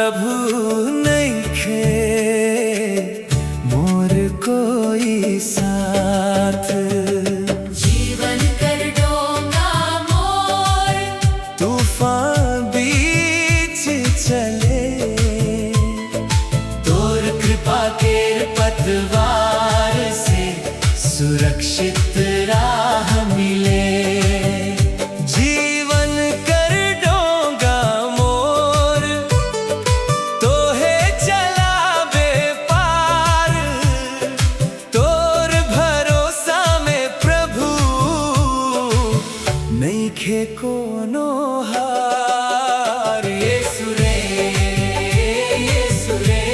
प्रभु नइखे मोर कोई साथ। जीवन कर डोंगा मोर, तूफान बीच चले, तोर कृपा केर पतवार से सुरक्षित राह मिले। जीवन कर डोंगा मोर, तोहे चलाबे पार। तोर भरोसा में प्रभु नइखे कोनो हार। यीशु रे, यीशु रे,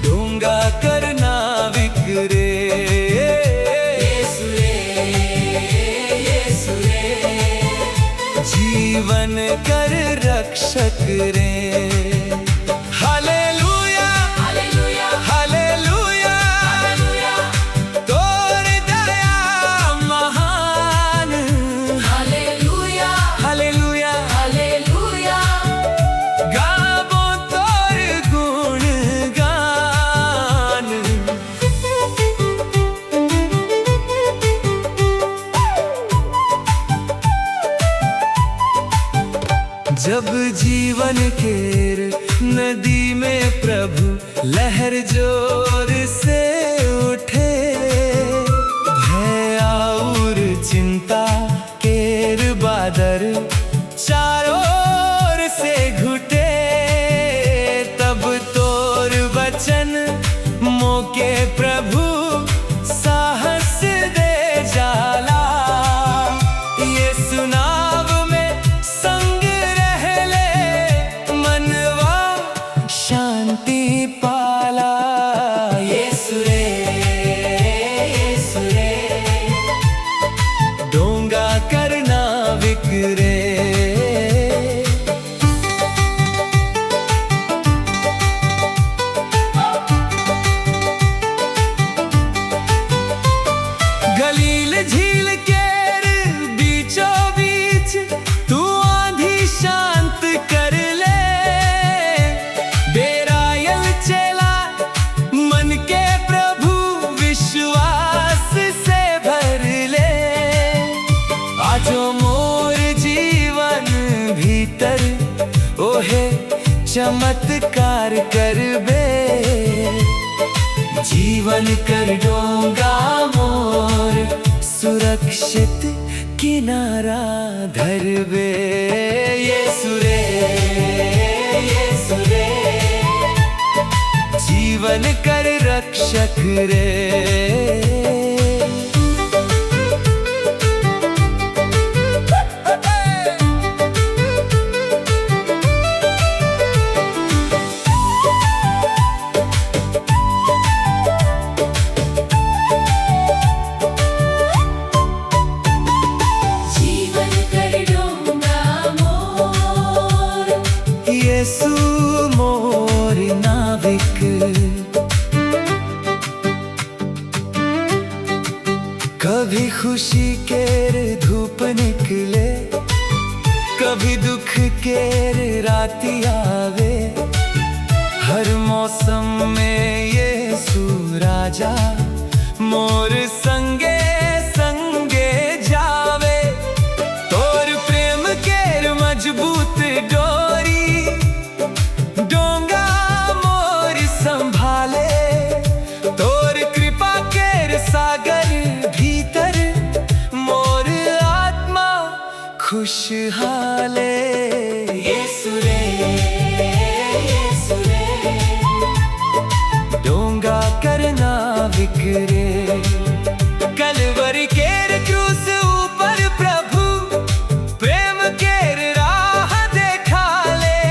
डोंगा कर नाविक रे। यीशु रे, यीशु रे, जीवन कर रक्षक रे। हालेलुया, हालेलुया, हालेलुया, हालेलुया, तोर दया महान। हालेलुया, हालेलुया, हालेलुया, गाबो तोर गुण गान। जब जीवन केर नदी में प्रभु लहर जोर से उठे, भय और चिंता केर बादर चारों ओर से घुटे, तब तोर वचन मोके प्रभु साहस दे जाला। ये सुनाव में संग रहले, मनवा शांति पाला। यीशु रे, यीशु रे, डोंगा कर नाविक रे। गलील झील केर बीचों बीच तू आंधी शांत कर ले। डेरायल चेला मन के प्रभु विश्वास से भर ले। आजो मोर जीवन भीतर ओहे चमत्कार करबे। जीवन कर डोंगा मोर, सुरक्षित किनारा धरबे। यीशु रे, यीशु रे, जीवन कर रक्षक रे। जीवन कर डोंगा मोर, यीशु मोर नाविक। कभी खुशी केर धूप निकले, कभी दुख केर राती आवे। हर मौसम में यीशु राजा मोर संगे संगे जावे। तोर प्रेम केर मजबूत डोरी, डोंगा मोर संभाले। तोर कृपा केर सागर भीतर मोर आत्मा खुशहाले। यीशु रे, यीशु रे, डोंगा कर नाविक रे। कलवरी केर क्रूस ऊपर प्रभु प्रेम केर राह देखा ले।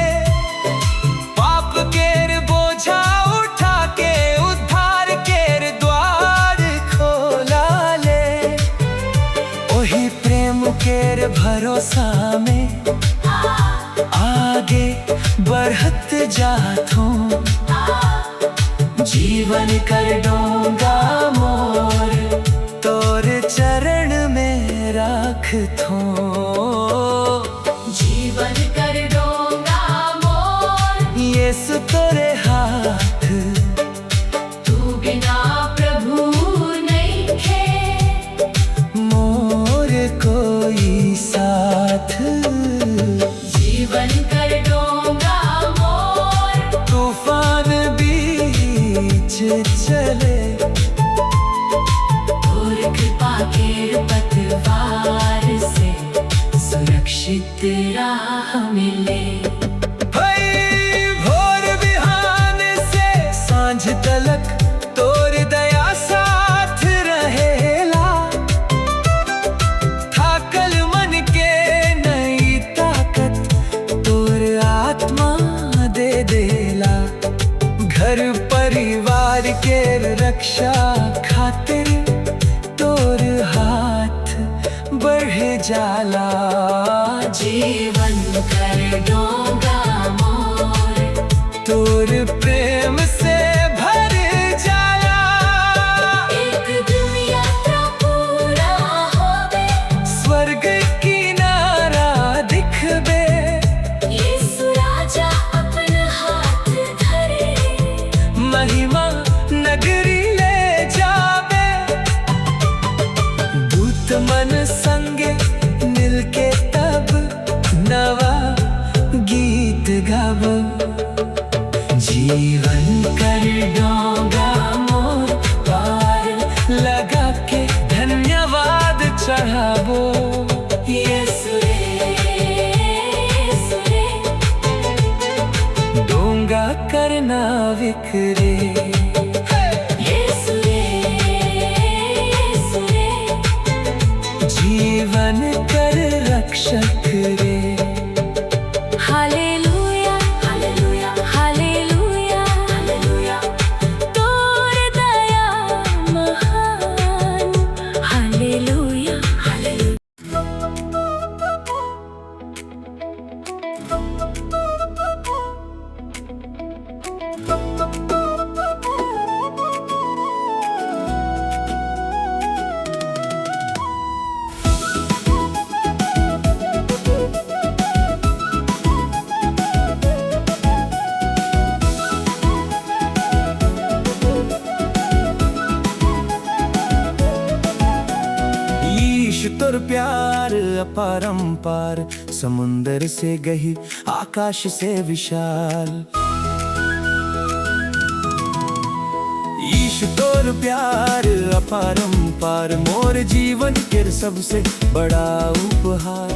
पाप केर बोझा उठा के उद्धार केर द्वार खोला ले। ओही प्रेम केर भरोसा में आगे बढ़त जाथूं। जीवन कर डोंगा मोर, तोर चरण में राखथूं। जीवन कर डोंगा मोर। चले। तोर कृपा केर पतवार से सुरक्षित राह मिले। भई भोर बिहान से सांझ तलक तोर दया साथ रहेला। थाकल मन के नई ताकत तोर आत्मा दे देला। घर परिवार के रक्षा खातिर तोर हाथ बढ़ जाला। जीवन कर डोंगा मोर, तोर प्रेम से भर जाला। एक दिन यात्रा पूरा होवे, स्वर्ग किनारा दिखबे। यीशु राजा अपन हाथ धरे, महिमा नगरी ले जाबे। दूत मन संगे मिलके तब नवा गीत गाबो। जीवन कर डोंगा मोर पार लगा के धन्यवाद चढ़ाबो। यीशु रे, यीशु रे, डोंगा कर नाविक रे। यीशु रे, यीशु रे, जीवन कर रक्षक रे। हालेलुया, हालेलुया, हालेलुया, हालेलुया, तोर दया महान, हालेलुया, हालेलुया। ईश तोर प्यार अपरंपार, समुंदर से गहिर आकाश से विशाल। ईश तोर प्यार अपरंपार, मोर जीवन के सबसे बड़ा उपहार।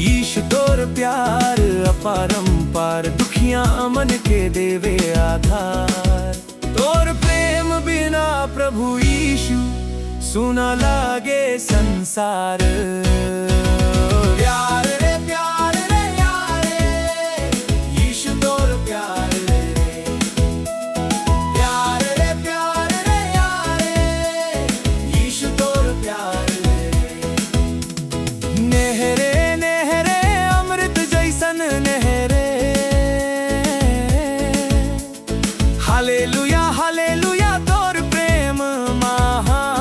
ईश तोर प्यार अपरंपार, दुखिया मन के देवे आधार। तोर प्रेम बिना प्रभु यीशु सुना लागे संसार। प्यार रे प्यार रे यारे, यीशु तोर प्यार रे। प्यार रे प्यार रे यारे, यीशु तोर प्यार रे। नेहरे नेहरे अमृत जैसन नेहरे, हालेलुया हालेलुया तोर प्रेम महान।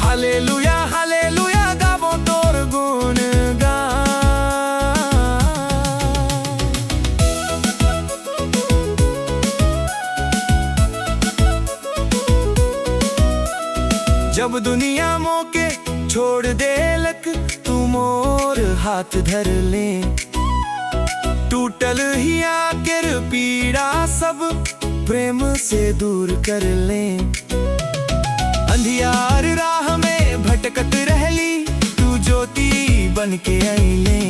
हालेलुया हालेलुया गाबो तोर गुण गान। जब दुनिया मोके छोड़ देलक, तू मोर हाथ धर ले। टूटल हिया केर पीड़ा सब प्रेम से दूर कर ले। अंधियार राह में भटकत रहली, तू ज्योति बन के अइले।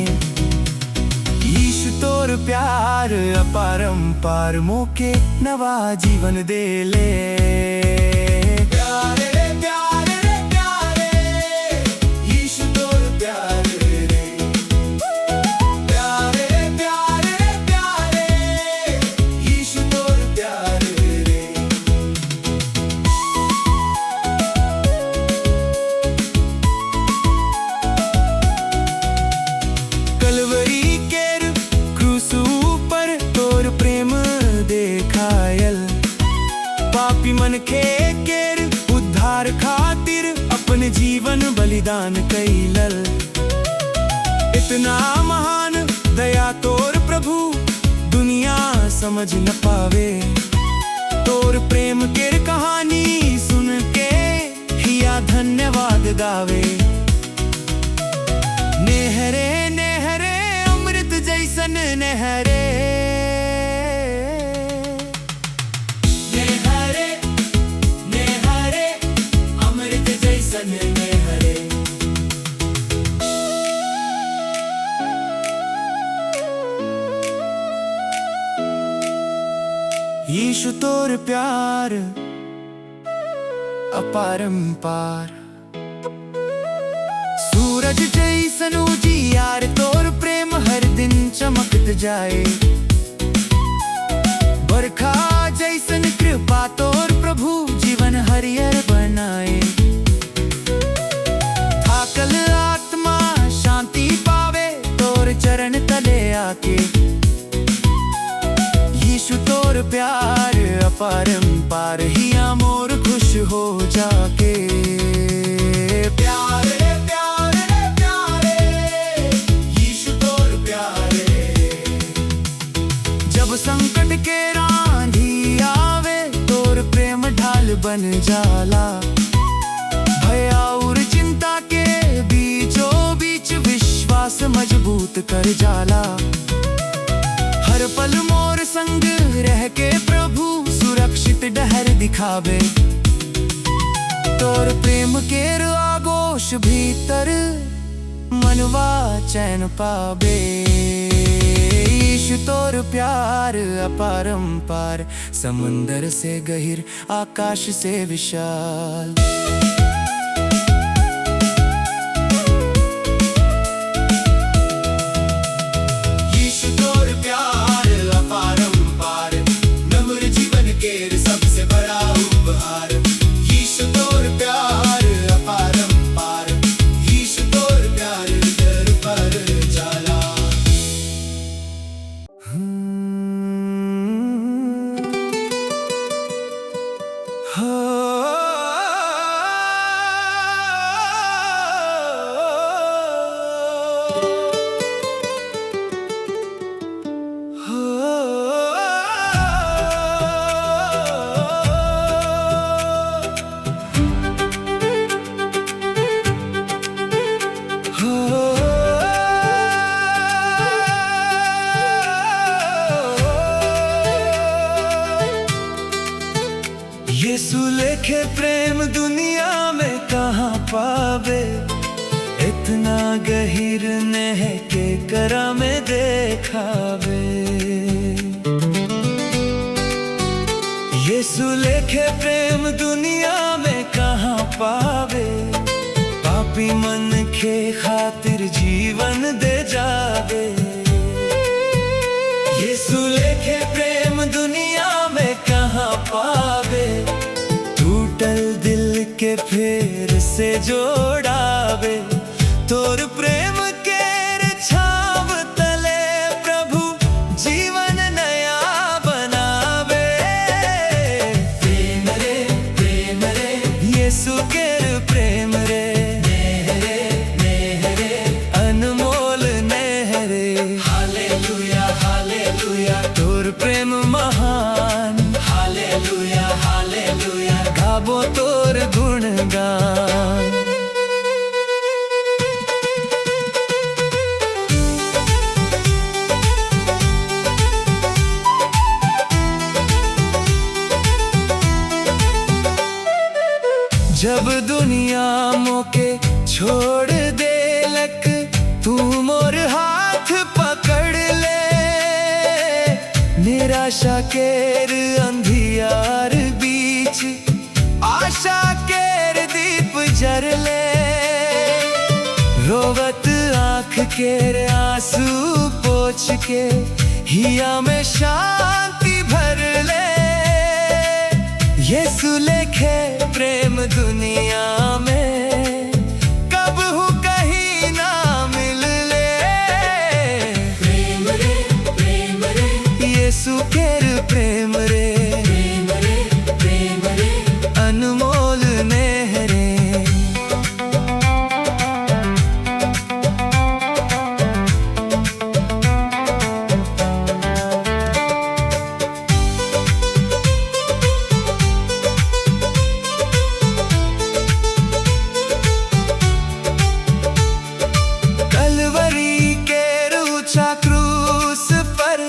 यीशु तोर प्यार अपरंपार, मोके नवा जीवन देले। प्यार रे प्यार रे प्यारे, यीशु तोर प्यार रे। प्यार रे प्यार रे प्यारे, यीशु तोर प्यार रे। कलवरी केर क्रूस ऊपर तोर प्रेम देखायल। पापी मनखे केर उद्धार खातिर अपन जीवन बलिदान कैलल। इतना महान दया तोर प्रभु दुनिया समझ न पावे। तोर प्रेम केर कहानी सुन के हिया धन्यवाद गावे। नेहरे नेहरे अमृत जैसन नेहरे, यीशु तोर प्यार अपरंपार। सूरज जैसन उजियार तोर प्रेम हर दिन चमकत जाए। बरखा जैसन कृपा तोर प्रभु जीवन हरियर बनाए। थाकल आत्मा शांति पावे तोर चरण तले आके। यीशु तोर प्यार अपरंपार, हिया मोर खुश हो जाके। प्यार रे प्यार रे प्यारे, यीशु तोर प्यारे। जब संकट के आंधी आवे तोर प्रेम ढाल बन जाला। भय और चिंता के बीचों बीच विश्वास मजबूत कर जाला। हर पल मोर संग रह के प्रभु सुरक्षित डहर दिखावे। तोर प्रेम केर आगोश भीतर मनवा चैन पावे। यीशु तोर प्यार अपरंपार, समुंदर से गहिर आकाश से विशाल। यीशु तोर प्यार अपरंपार, नम्र जीवन केर सबसे बड़ा उपहार। यीशु तोर प्यार अपरंपार, यीशु तोर प्यार दर पर जाला। यीशु लेखे प्रेम दुनिया में कहाँ पावे, इतना गहिर नेह के करा में देखावे। यीशु लेखे प्रेम दुनिया में कहाँ पावे, पापी मन के खातिर जीवन दे जावे। यीशु लेखे प्रेम दुनिया में कहाँ पावे, टूटल दिल के फिर से जोड़ावे। तोर प्रेम केर छाव तले प्रभु जीवन नया बनावे। प्रेम रे यीशु केर प्रेम रे, नेह रे अनमोल नेह रे। हालेलुया हालेलुया तोर प्रेम महान, हालेलुया हालेलुया गाबो तोर गुणगान। जब दुनिया मोके छोड़ देलक तू मोर हाथ पकड़ ले। निराशा केर अंधियार बीच आशा केर दीप जर ले। रोवत आँख केर आंसू पोछ के हिया में शांति भर ले। यीशु लेखे प्रेम दुनिया में कब हूँ कहीं ना मिल ले। प्रेम रे यीशु केर प्रेम रे, प्रेम रे अनमोल नेह रे। कलवरी केर ऊंचा क्रूस पर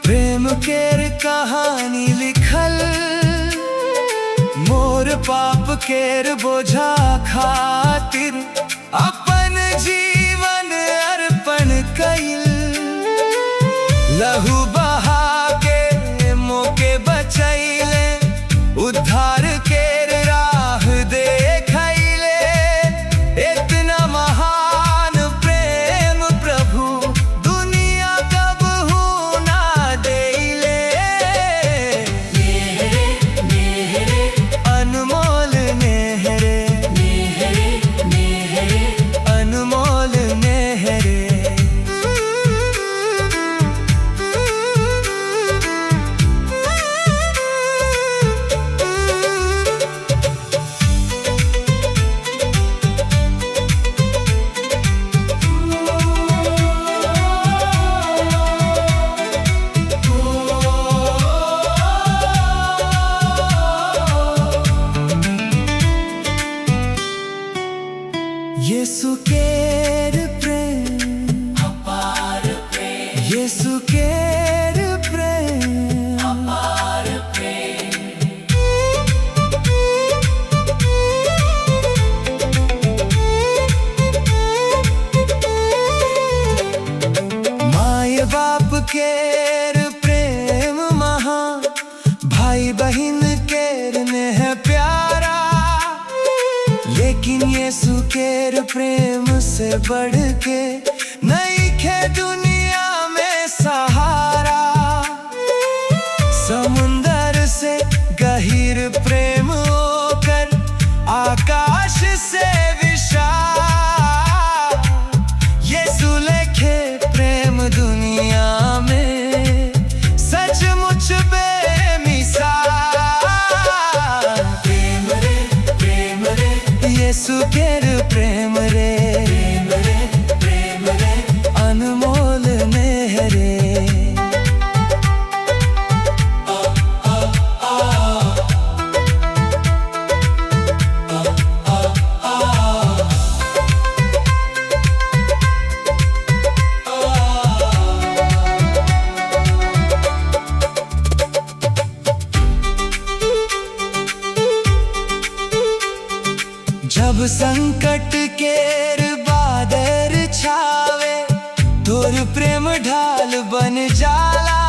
प्रेम केर कहानी लिखल। मोर पाप केर बोझा खातिर अपन जीवन अर्पण कइल। लहू बहा के मोके बचा यीशु केर प्रेम, अपार प्रेम, यीशु केर प्रेम, अपार प्रेम। माय बाप केर प्रेम महा, भाई बहन केर नेह प्यारा, लेकिन यीशु केर प्रेम से बढ़ के नइखे दुनिया में सहारा। समुंदर से गहीर प्रेम होकर, आकाश से विशाल, यीशु लेखे प्रेम दुनिया में सचमुच बेमिसाल। प्रेम रे, प्रेम रे, यीशु केर प्रेम रे, प्रेम रे, प्रेम रे, अनमोल नेह रे। जब संकट केर बादर छावे, तोर प्रेम ढाल बन जाला।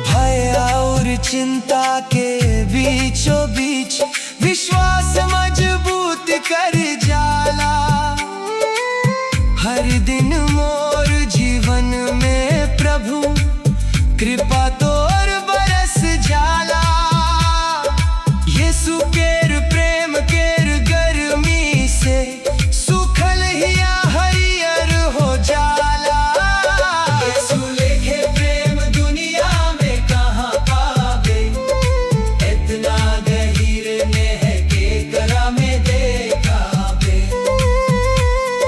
भय और चिंता के बीचों बीच विश्वास मजबूत कर जाला। हर दिन मोर जीवन में प्रभु कृपा तोर बरस जाला। यीशु केर प्रेम केर गर्मी से सूखल हिया हरियर हो जाला। यीशु लेखे प्रेम दुनिया में कहाँ पावे, इतना गहीर नेह के करा में देखावे।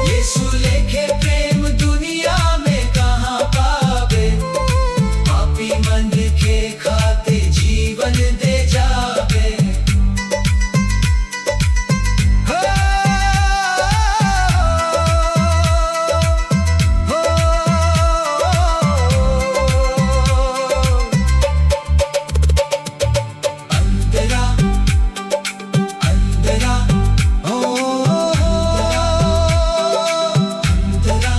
यीशु लेखे प्रेम दुनिया में कहाँ पावे, पापी मन के खाते जीवन दे जावे। हो, हो, अंतरा, अंतरा, ओ, अंतरा।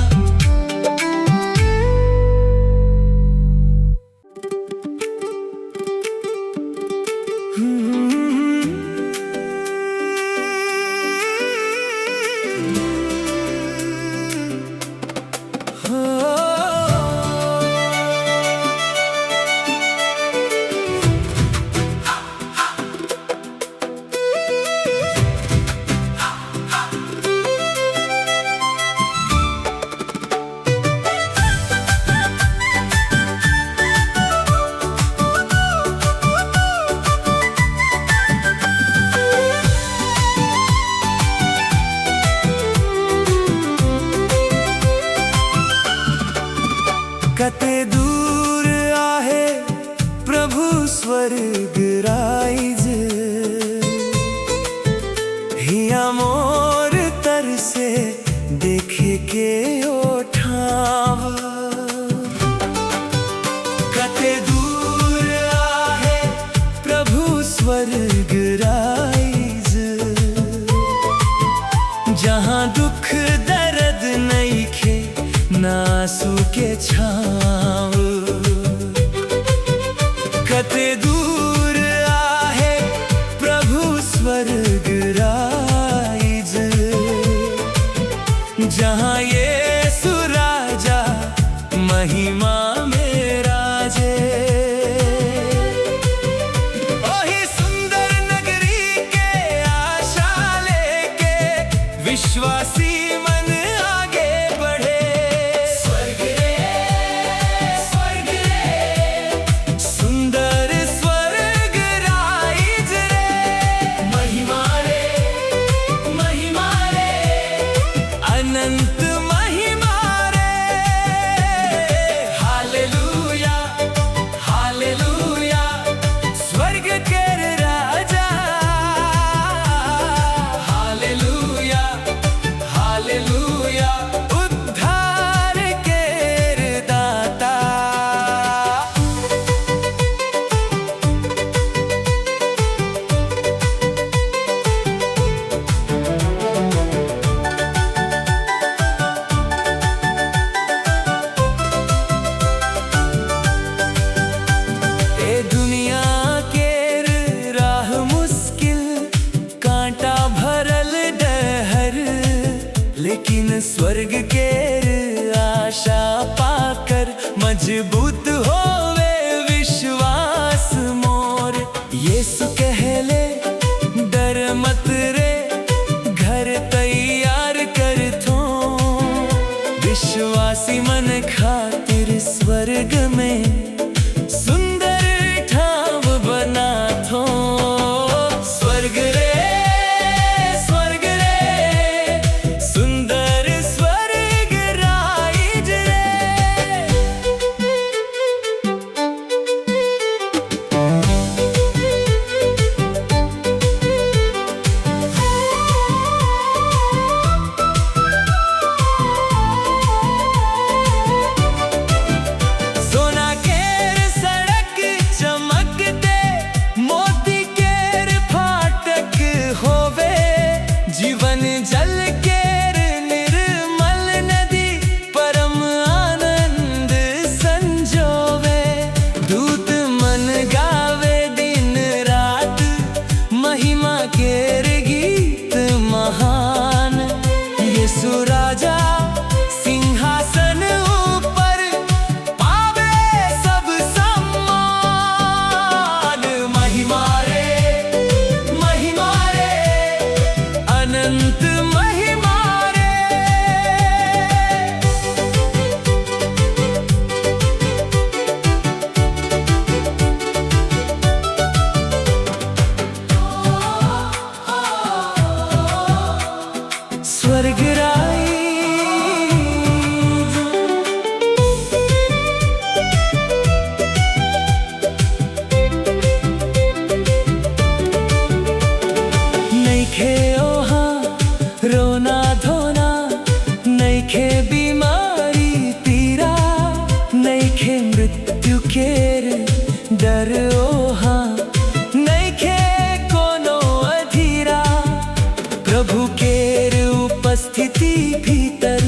कते दूर आहे प्रभु स्वर्ग राइज, हिया मोर तर से देखे के ओठाव। कते दूर आहे प्रभु स्वर्ग राइज, जहाँ दुख दर्द नइखे नासु के छाव। कते दूर आहे प्रभु स्वर्ग राइज, जहाँ ये सुराजा महिमा में राजे। ओही सुंदर नगरी के आशा लेके विश्वासी मन आगे बढ़े। स्वर्ग रे, स्वर्ग रे, सुंदर स्वर्ग राइज रे, महिमा रे, महिमा रे, अनंत महिमा रे। हालेलुया, हालेलुया, स्वर्ग केर राजा। हालेलुया, लेकिन स्वर्ग केर आशा पाकर मजबूत होवे विश्वास मोर। यीशु कहले, डर मत रे, घर तैयार कर थो। विश्वासी मन खातिर स्वर्ग में सुंदर ठाव बना थो। स्वर्ग रे, स्वर्ग रे, सुंदर स्वर्ग राइज रे। सोना केर सड़क चमकते, मोती केर फाटक होवे, जीवन जल केर निर्मल नदी परम आनंद संजोवे। दूत मन गावे दिन रात महिमा केर गीत महान। यीशु राजा सिंहासन ऊपर पावे सब सम्मान। महिमा रे, महिमा रे, अनंत महिमा रे। स्वर्ग राइज। नैखे ओहा रोना धोना, नैखे बीमारी पीरा, नैखे मृत्यु केर डर ओहा, नैखे कोनो अधीरा। प्रभु केर उपस्थिति भीतर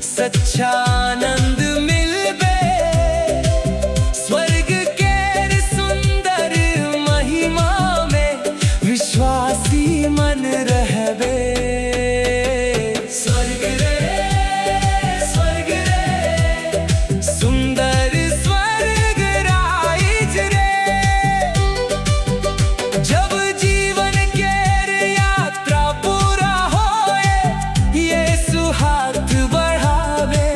सच्चा आनंद मिलबे। स्वर्ग केर सुंदर महिमा में विश्वासी मन रहबे। स्वर्ग रे, स्वर्ग रे, सुंदर स्वर्ग राइज रे। जब जीवन केर यात्रा पूरा होए, यीशु हाथ बढ़ावे।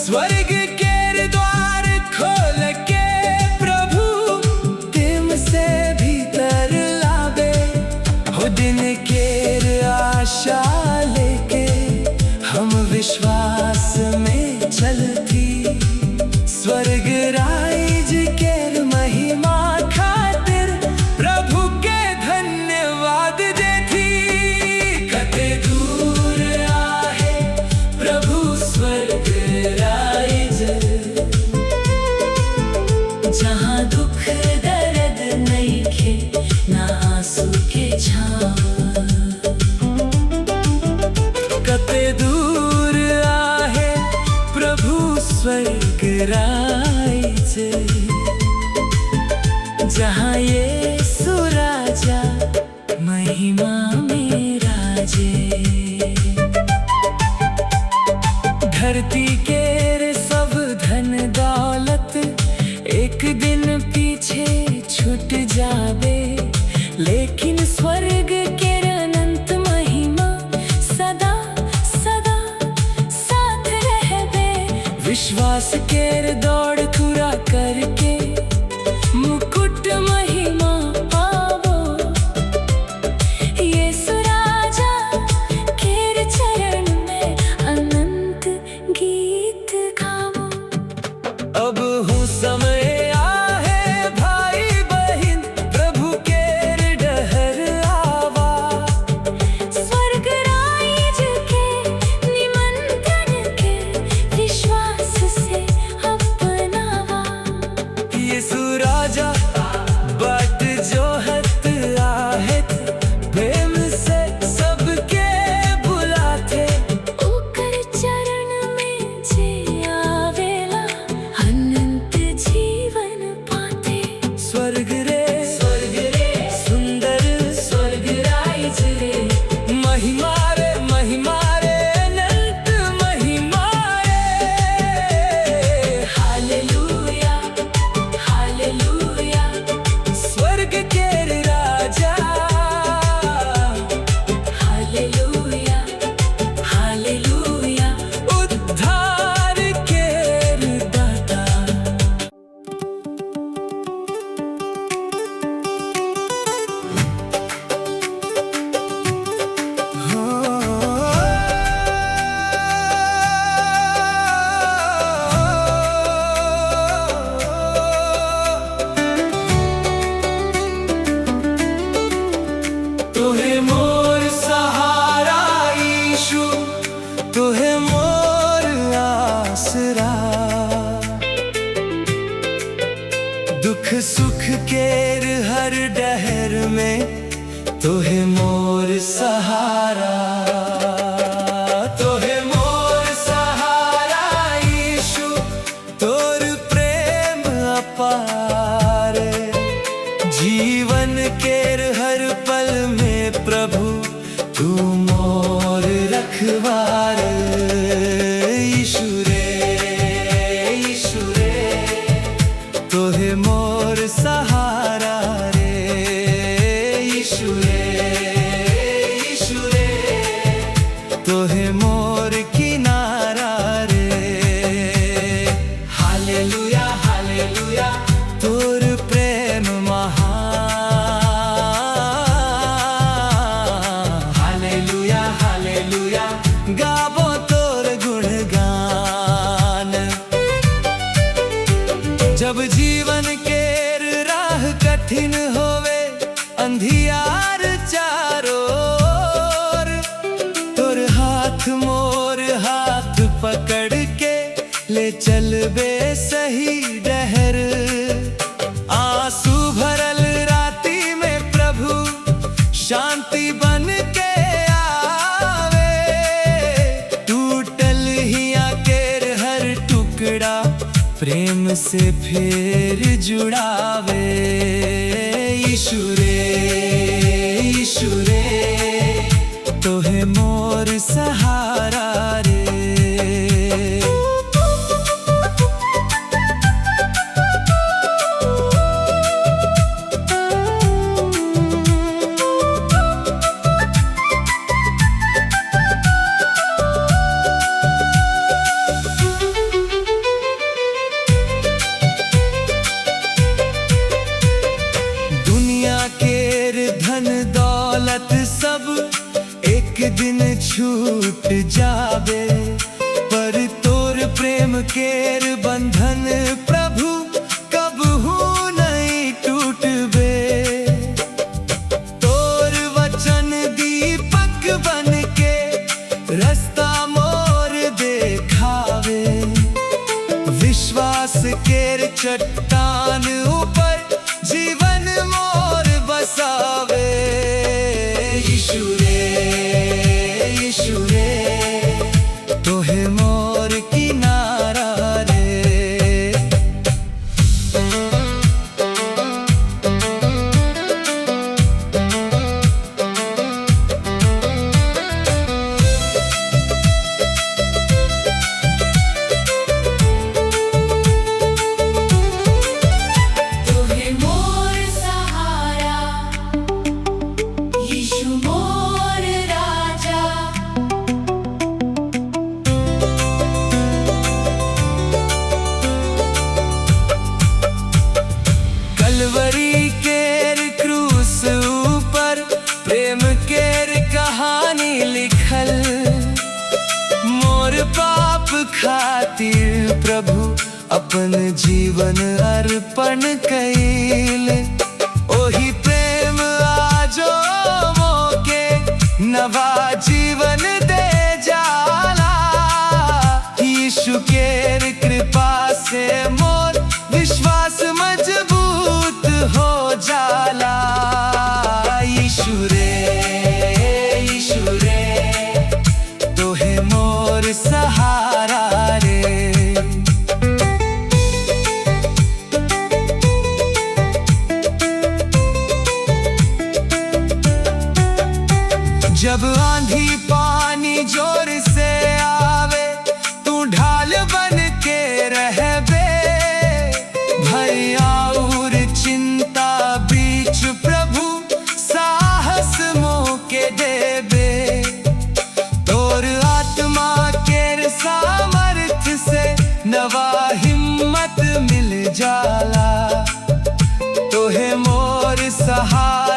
स्वर्ग केर द्वार खोल के प्रभु प्रेम से भीतर लावे। हो दिन केर आशा लेके हम विश्वास में चलती, स्वर्ग राइज केर महिमा खातिर प्रभु के धन्यवाद देती। कते दूर आहे प्रभु स्वर्ग राइज, जहाँ दुख दर्द नइखे, ना आंसू के छाँव। कते दूर आहे प्रभु स्वर्ग राइज, जहाँ यीशु राजा महिमा में राजे। धरती केर सब धन दौलत एक दिन पीछे छूट जाबे, लेकिन स्वर्ग केर अनंत महिमा सदा सदा साथ रहबे। विश्वास केर दौड़ पूरा करके मुकुट महिमा पावो। यीशु राजा केर चरण में अनंत गीत गावो। अब हूँ समय आहे भाई बहिन, प्रभु केर डहर आवा। स्वर्ग राइज के निमंत्रण के विश्वास से अपनावा। यीशु राजा तोहे मोर आसरा। दुख सुख केर हर डहर में तोहे मोर सहारा, तोहे मोर सहारा यीशु, तोर प्रेम अपार। जीवन केर हर पल में प्रभु तू मोर रखवार। यीशु रे, यीशु रे, तोहे मोर सहारा रे। यीशु रे, यीशु रे, तोहे मोर किनारा रे। हालेलुया, हालेलुया, तोर प्रेम महान। हालेलुया, हालेलुया, गाबो तोर गुणगान। जब जीवन केर राह कठिन होवे, अंधियार चारों ओर, तोर हाथ मोर हाथ पकड़ के ले चलबे सही डहर। आंसू भरल राती में प्रभु शांति बन के आवे, टूटल हिया केर हर टुकड़ा प्रेम से फिर जुड़ावे। यीशु रे, यीशु रे, तोहे मोर सहारा रे। दुनिया केर धन दौलत सब एक दिन छूट जावे, पर तोर प्रेम केर बंधन प्रभु कबहू नहीं टूटबे। तोर वचन दीपक बन के रास्ता मोर देखावे, विश्वास केर चट्टान ऊपर जीवन मोर बसावे। यीशु रे, यीशु रे, तोहे मोर किनारा रे। तोहे मोर सहारा, यीशु मोर राजा। कलवरी केर क्रूस ऊपर प्रेम केर कहानी लिखल, मोर पाप खातिर प्रभु अपन जीवन अर्पण कैल। ओही प्रेम आजो मोके नवा जीवन दे जाला, यीशु केर कृपा से मोर विश्वास मजबूत हो जाला। यीशु रे, यीशु रे, तोहे मोर सहारा रे। जब आंधी पानी जोर से आवे, तू ढाल बन के रहबे, भय और चिंता बीच प्रभु साहस मोके देबे। तोर आत्मा केर सामर्थ से नवा हिम्मत मिल जाला, तोहे मोर सहारा।